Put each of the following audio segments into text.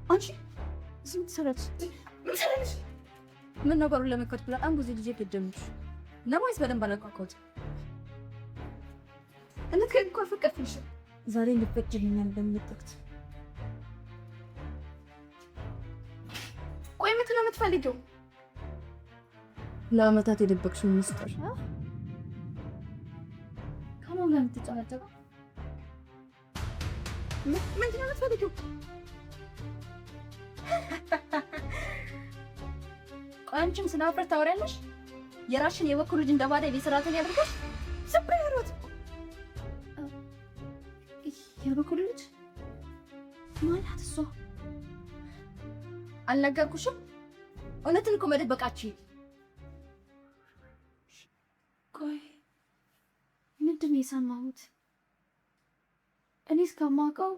አንቺ እዚህ ምን ትሰሪያለሽ? ምን ትሰሪያለሽ? ምን ነው በሩን ለመክፈት በጣም ብዙ ጊዜ ፈጀብሽ። ለማየት በደንብ አላንኳኳሁትም። እንድትገቢ እኮ አልፈቀድኩልሽም። ዛሬ እንድትፈቅጂልኛል እንደምትጠቅት። ቆይ ምንድን ነው የምትፈልጊው? ለአመታት የደበቅሽውን ምስጢር። ከማን ጋር የምትጨቃጨቀው? ምንድን ነው የምትፈልጊው? ቆይ አንቺም ስለ ሀፍረት ታወሪያለሽ? የራስሽን የበኩር ልጅ እንደ ባዳ የቤት ሰራተኛ አድርገሽ ዝም በይ አልኳት። የበኩር ልጅ ማናት እሷ? አልነገርኩሽም? እውነትን እኮ መደበቃችሁ። ቆይ ምንድን ነው የሰማሁት? እኔ እስከማውቀው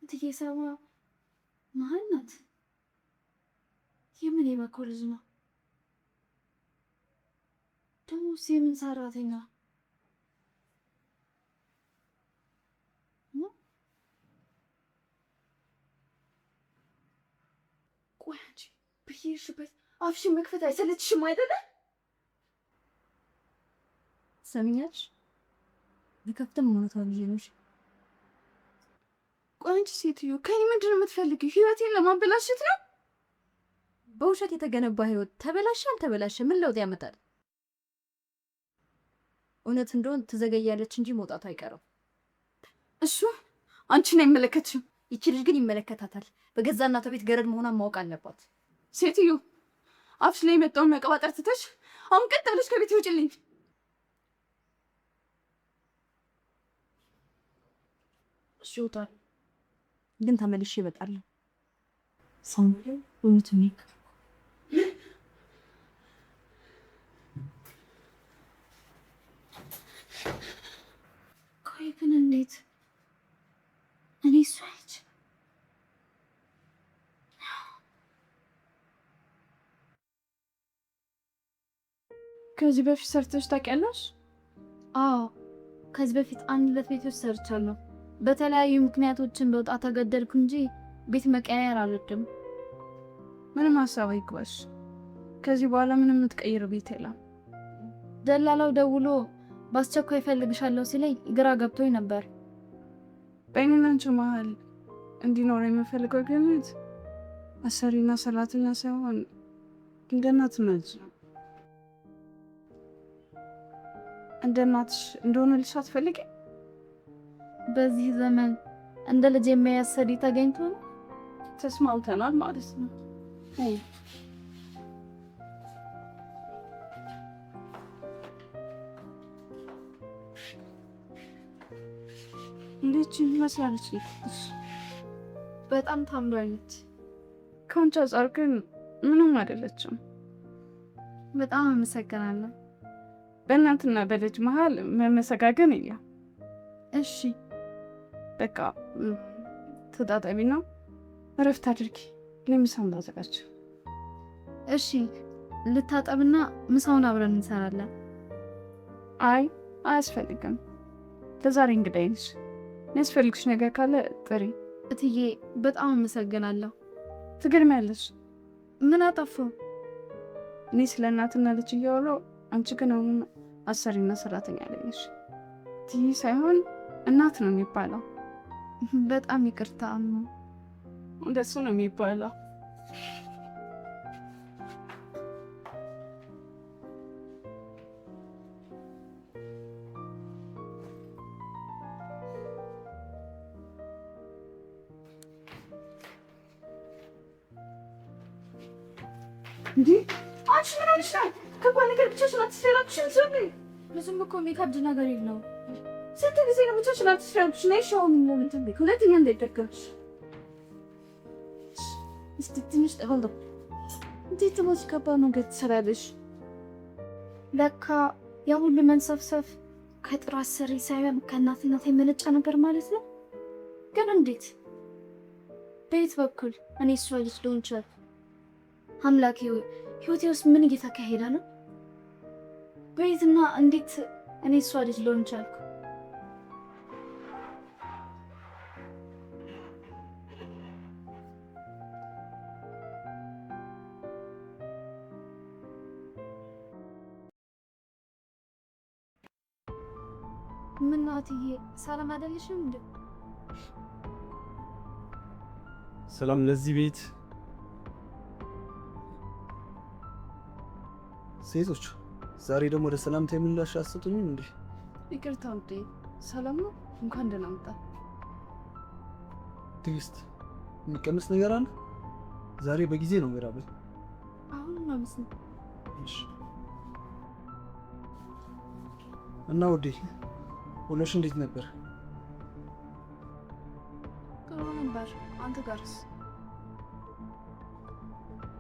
እትዬ ሰባ መሀል ናት። የምን የበኩር ልጅ ነው? ደግሞስ የምን ሰራተኛ? ቆይ አንቺ ብዬሽበት አፍሽን መክፈት አይሰለችሽም አይደለ? ትሰሚኛለሽ? ብከፍትም እውነቷን ይዤ ነው። እሺ? ቆይ አንቺ ሴትዮ ከእኔ ምንድን ነው የምትፈልጊው? ህይወቴን ለማበላሸት ነው? በውሸት የተገነባ ህይወት ተበላሸ አልተበላሸ ምን ለውጥ ያመጣል? እውነት እንደሆን ትዘገያለች እንጂ መውጣቱ አይቀርም። እሱ አንቺን አይመለከትሽም። ይቺ ልጅ ግን ይመለከታታል። በገዛ እናቷ ቤት ገረድ መሆኗን ማወቅ አለባት። ሴትዮ አፍሽ ላይ የመጣውን መቀባጠር ትተሽ አሁን ቀጥ ብለሽ ከቤት ይውጭልኝ። እሱ ይወጣል፣ ግን ተመልሼ እመጣለሁ። ሳሙኤል እውነቱን ቆይ ግን እንዴት እኔ እሷ ልጅ? ከዚህ በፊት ሰርተሽ ታውቂያለሽ? አዎ፣ ከዚህ በፊት አንድ ሁለት ቤቶች ሰርቻለሁ። በተለያዩ ምክንያቶችን በወጣ ተገደድኩ እንጂ ቤት መቀያየር አልወድም። ምንም ሀሳብ አይግባሽ። ከዚህ በኋላ ምንም የምትቀይረው ቤት የለም። ደላላው ደውሎ በአስቸኳይ እፈልግሻለሁ ሲለኝ ግራ ገብቶኝ ነበር። በእኔና አንቺ መሀል እንዲኖር የምፈልገው ግንኙነት አሰሪና ሰራተኛ ሳይሆን እንደ እናትና ልጅ ነው። እንደ እናትሽ እንደሆነልሽ አትፈልጊ? በዚህ ዘመን እንደ ልጅ የሚያሰሪ ተገኝቶ ነው? ተስማምተናል ማለት ነው። እንዴት ይመስላለች? በጣም ታምራለች። ከአንቺ አንጻር ግን ምንም አይደለችም። በጣም አመሰግናለሁ። በእናትና በልጅ መሀል መመሰጋገን የለም። እሺ። በቃ ተጣጣቢና እረፍት አድርጊ። እኔ ምሳውን ላዘጋጅ። እሺ፣ ልታጠብና ምሳውን አብረን እንሰራለን። አይ አያስፈልግም። ለዛሬ እንግዳዬ ነሽ። የሚያስፈልግሽ ነገር ካለ ጥሪ። እትዬ በጣም አመሰግናለሁ። ትገርሚያለሽ። ምን አጠፋሁ? እኔ ስለ እናትና ልጅ እያወራሁ አንቺ ግን አሁን አሰሪና ሰራተኛ ላይ ነሽ። እትዬ ሳይሆን እናት ነው የሚባለው። በጣም ይቅርታ እሙ። እንደሱ ነው የሚባለው። እንዲህ አንቺ ምን ሆነሽ ነው? ከባድ ነገር ብቻሽን አትስሪ አላልኩሽም? ዝም ብዙም እኮ የሚከብድ ነገር የለውም። ስንት ጊዜ ነው ብቻሽን አትስሪ ያልኩሽ? ነይ ሻውን እንትን በይ፣ ሁለተኛ እንዳይደገምሽ። እስቲ ትንሽ ጠበል። እንዴት በዚህ ከባድ ነገር ትሰሪያለሽ? ለካ ያ ሁሉ መንሰፍሰፍ ከጥሩ አሰሪ ሳይሆን ከእናትነት የመነጨ ነገር ማለት ነው። ግን እንዴት? በየት በኩል እኔ እሷ ልጅ ልሆን ቻልኩ? አምላኬ ሆይ ህይወቴ ውስጥ ምን እየተካሄደ ነው? በየትና እንዴት እኔ እሷ ልጅ ልሆን ቻልኩ? ምን ነው እትዬ፣ ሰላም አይደለሽም እንዴ? ሰላም ለዚህ ቤት። ሴቶች ዛሬ ደግሞ ወደ ሰላምታ የምላሽ አትሰጡኝም እንዴ? ይቅርታ ውዴ፣ ሰላም ነው? እንኳን ደህና መጣ። ትዕግስት፣ የሚቀመስ ነገር አለ? ዛሬ በጊዜ ነው የራበኝ። አሁን ማለት ነው። እሺ። እና ውዴ ውሎሽ እንዴት ነበር? ጥሩ ነበር። አንተ ጋርስ?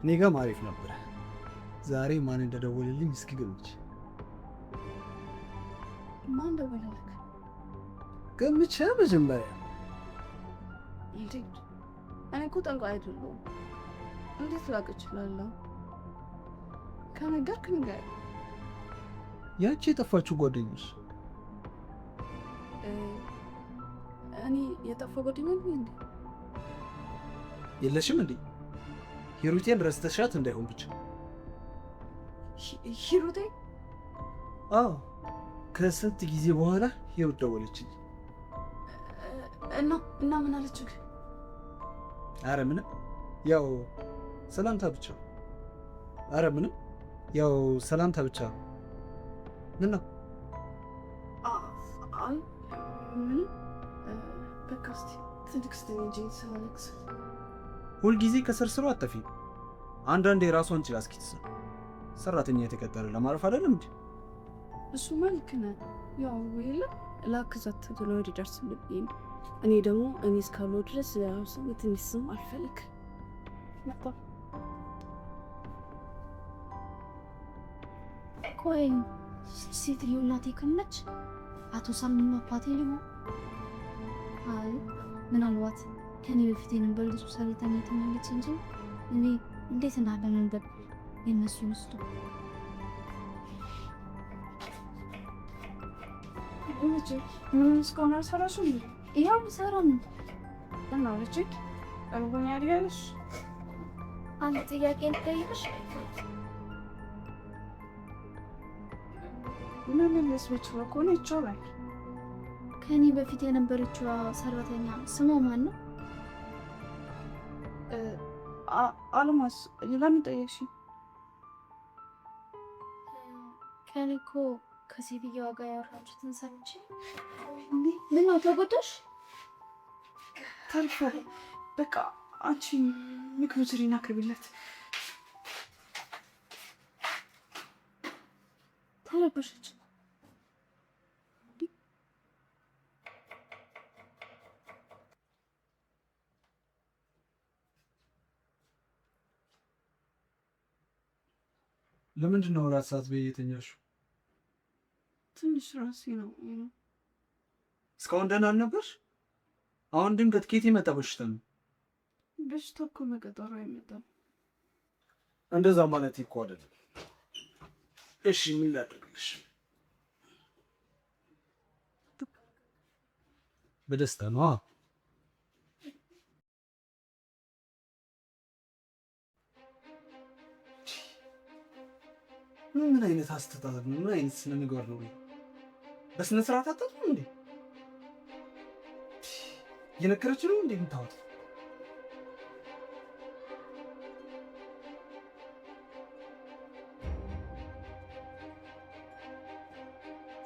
እኔ ጋርም አሪፍ ነበር። ዛሬ ማን እንደደወለልኝ እስኪ ገምች። ማን ደወለልክ? ገምቼ መጀመሪያ። እንዴ እኔ እኮ ጠንቋይ አይደለሁም። እንዴት ላውቅ እችላለሁ? ከነገርክ ንገረኝ። ያቺ የጠፋችው ጓደኞች። እኔ የጠፋ ጓደኛ ነኝ እንዴ? የለሽም እንዴ? ሂሩቴን ረስተሻት እንዳይሆን ብቻ። ሂሩቴ? አዎ፣ ከስንት ጊዜ በኋላ ሂሩት ደወለችልኝ። እና ምን አለችህ? አረ ምንም፣ ያው ሰላምታ ብቻ። አረ ምንም፣ ያው ሰላምታ ብቻ። ምን ነው? አይ ምንም። በቃ እስኪ ትዕግስት እንጂ ስላለቅስ። ሁልጊዜ ከስርስሩ አትጠፊም። አንዳንዴ የራሷን ችላ እስኪትሰ ሰራተኛ የተቀጠረ ለማረፍ አይደለም እንዴ? እሱማ ልክ ነህ። ያው የለም ላክዛት ቶሎ እንዲደርስልኝ ነው። እኔ ደግሞ እኔ እስካለሁ ድረስ ያው ሰው ትንሽ ስም አልፈልግ መጣ። ቆይ ሴትዮ እናቴ ከሆነች አቶ ሳሚም አባቴ ሊሆን? አይ ምናልባት ከኔ በፊት የነበረችው ሰራተኛ ትሆናለች እንጂ እኔ እንዴት እና በምን በኩል የእነሱ ሚስቱ። ምን እስካሁን አልሰራሽም? ይኸው ሰራ ነው። እና ልጅ እርቦኛል እያለሽ። አንድ ጥያቄ ልጠይቅሽ? መመለስ የምችለው ከሆነ ይቻላል። ከኔ በፊት የነበረችው ሰራተኛ ስሟ ማን ነው? አልማዝ። ለምን ጠየቅሽኝ? ከኔ እኮ ከሴትየዋ ጋር ያወራችሁትን ሰምቼ። ምን ነው ተጎዳሽ? ተርፎ በቃ አንቺ ምግብ ስሪና አቅርቢለት። ተረበሸች። ለምንድን ነው እራት ሰዓት በይ የተኛሽው? ትንሽ ራሴ ነው። እስካሁን ደህና አልነበርሽ? አሁን ድንገት ከየት የመጣ በሽታ ነው? በሽታ እኮ መቀጠሩ አይመጣም። እንደዛ ማለት እኮ አይደለም። እሺ ምን ላድርግልሽ? በደስታ ነው። ምን አይነት አስተጣጠብ ነው? ምን አይነት ስነ ምግባር ነው? በስነ ስርዓት አታጥብም እንዴ? እየነከረች ነው እንዴ የምታወጣው?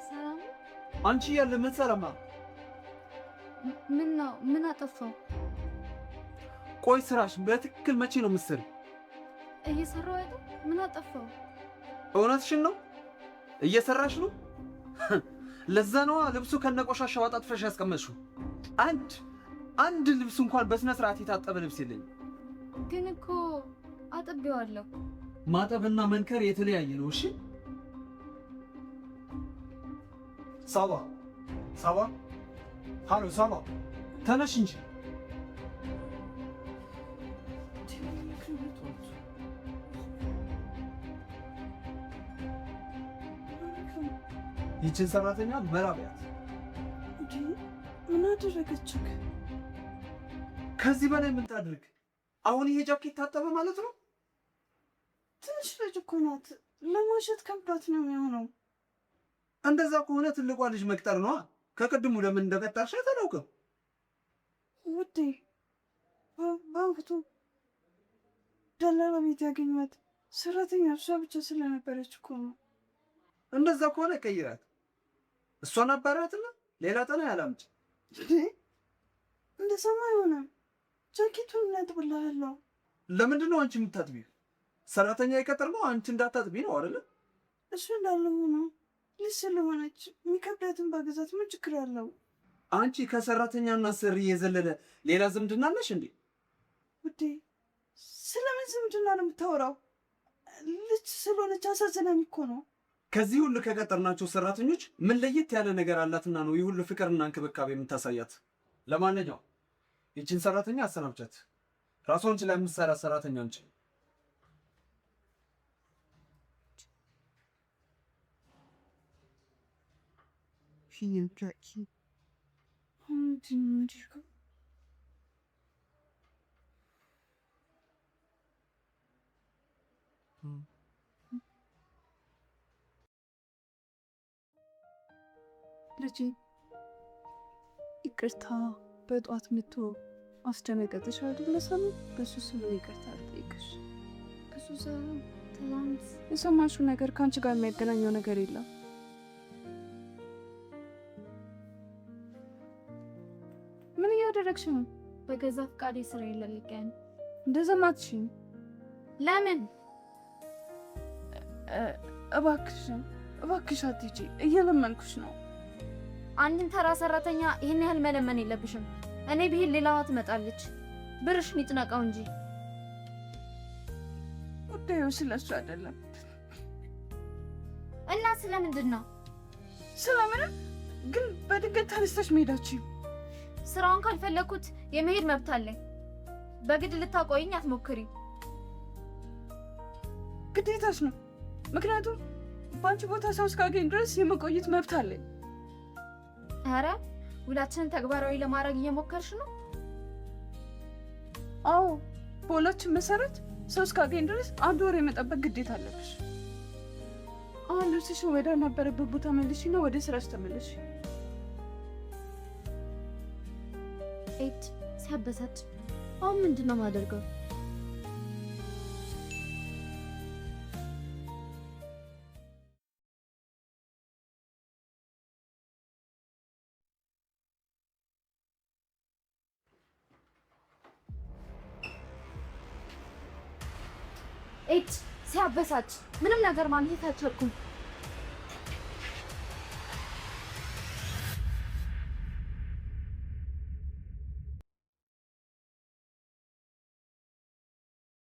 ሰላም። አንቺ ያለ ምን ሰላማ? ምን ነው? ምን አጠፋው? ቆይ ስራሽ በትክክል መቼ ነው የምትሰሪው? እየሰራው አይደል? ምን አጠፋው? እውነትሽን ነው? እየሰራሽ ነው? ለዛ ነዋ ልብሱ ከነቆሻሻው አጣጥፈሽ ያስቀመጥሽው። አንድ ልብስ እንኳን በስነ ስርዓት የታጠበ ልብስ የለኝም። ግን እኮ አጥቤዋለሁ። ማጠብና መንከር የተለያየ ነው። እሺ ሳባ፣ ሳባ፣ ሃሎ ሳባ፣ ተነሽ እንጂ። ይችን ሰራተኛ መራቢያት። ምን አደረገችክ? ከዚህ በላይ ምን ታድርግ? አሁን ይሄ ጃኬት ታጠበ ማለት ነው? ትንሽ ልጅ እኮ ናት። ለማሸት ከብዷት ነው የሚሆነው። እንደዛ ከሆነ ትልቋ ልጅ መቅጠር ነዋ። ከቅድሙ ለምን እንደቀጠርሻት አላውቅም። ውዴ፣ በወቅቱ ደላላ ቤት ያገኘኋት ሰራተኛ እሷ ብቻ ስለነበረች እኮ ነው። እንደዛ ከሆነ ቀይራት። እሷን አባራትና ሌላ ጠና ያላምጭ። እንደሰማ አይሆንም። ጃኬቱን እናጥብልሃለሁ። ለምንድን ነው አንቺ የምታጥቢው? ሰራተኛ የቀጠርነው አንቺ እንዳታጥቢ ነው አይደለ? እሱ እንዳለ ሆኖ ልጅ ስለሆነች የሚከብዳትን ባገዛት ምን ችግር አለው? አንቺ ከሰራተኛና ሰሪ የዘለለ ሌላ ዝምድና አለሽ እንዴ? ውዴ፣ ስለምን ዝምድና ነው የምታወራው? ልጅ ስለሆነች አሳዘነኝ እኮ ነው። ከዚህ ሁሉ ከቀጠርናቸው ሰራተኞች ምን ለየት ያለ ነገር አላትና ነው ይህ ሁሉ ፍቅርና እንክብካቤ የምታሳያት? ለማንኛውም ይችን ሰራተኛ አሰናብቻት። ራሷን ችላ የምትሰራ ሰራተኛ አንቺ። ልጄ ይቅርታ፣ በጠዋት መጥቶ አስደነገጥሽ አይደል? ሰሙ በሱ ስም ይቅርታ ልጠይቅሽ። እሱ ትላንት የሰማሽው ነገር ከአንቺ ጋር የሚያገናኘው ነገር የለም። ምን እያደረግሽ ነው? በገዛ ፈቃዴ ስራዬን ለቅቄ ነው። እንደዛ ማትሽኝ። ለምን? እባክሽን እባክሽ አትሂጂ፣ እየለመንኩሽ ነው። አንድን ተራ ሰራተኛ ይህን ያህል መለመን የለብሽም። እኔ ብሄድ ሌላዋ ትመጣለች። ብርሽን ይጥነቀው እንጂ። ጉዳዩ ስለሱ አይደለም። እና ስለምንድን ነው? ስለምንም ግን በድንገት ተነስተሽ መሄዳችሁ። ስራውን ካልፈለኩት የመሄድ መብት አለኝ። በግድ ልታቆይኝ አትሞክሪ። ግዴታሽ ነው። ምክንያቱም በአንቺ ቦታ ሰው እስካገኝ ድረስ የመቆየት መብት አለኝ። ኧረ ውላችንን ተግባራዊ ለማድረግ እየሞከርሽ ነው? አዎ፣ በውላችን መሰረት ሰው እስካገኝ ድረስ አንድ ወር የመጠበቅ ግዴታ አለብሽ። አሁን ልብስሽን ወደ ነበረበት ቦታ መልሽና ወደ ስራሽ ተመለሽ። ኤድ ሲያበሳጭ። አሁን ምንድን ነው የማደርገው? ኤድ ሲያበሳጭ። ምንም ነገር ማግኘት አልቻልኩም።